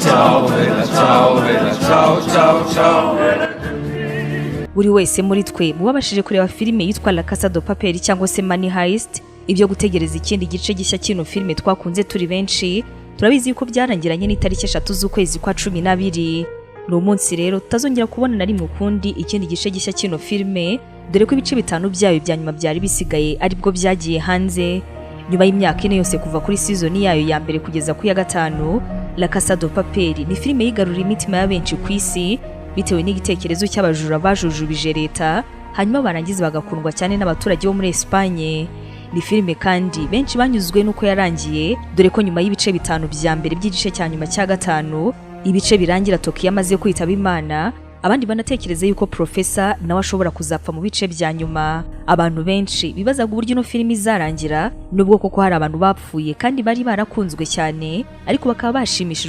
Ciao, bella ciao, bella ciao, ciao, ciao. Buri wese muri twe mu babashije kureba filime yitwa La Casa de Papel cyangwa se Money Heist, ibyo gutegereza ikindi gice gishya kino filime twakunze turi benshi, turabizi yuko byarangiranye n'itariki 3 z'ukwezi kwa 12. Ni umunsi rero tutazongera kubona na rimwe ukundi ikindi gice gishya kino filime, dore ko ibice bitanu byayo bya nyuma byari bisigaye aribwo byagiye hanze nyuma y'imyaka 4 yose, kuva kuri season yayo ya mbere kugeza ku ya gatanu. La Casa de Papel ni filime yigaruriye imitima ya benshi ku isi bitewe n'igitekerezo cy'abajura bajujubije leta, hanyuma barangiza bagakundwa cyane n'abaturage bo muri Espagne. Ni filime kandi benshi banyuzwe n'uko yarangiye, dore ko nyuma y'ibice bitanu bya mbere by'igice cya nyuma cya gatanu, ibice birangira Tokiyo amaze kwitaba Imana, abandi banatekereza yuko Profesa nawe ashobora kuzapfa mu bice bya nyuma. Abantu benshi bibazaga uburyo ino filime izarangira, nubwo koko hari abantu bapfuye kandi bari barakunzwe cyane, ariko bakaba bashimishijwe.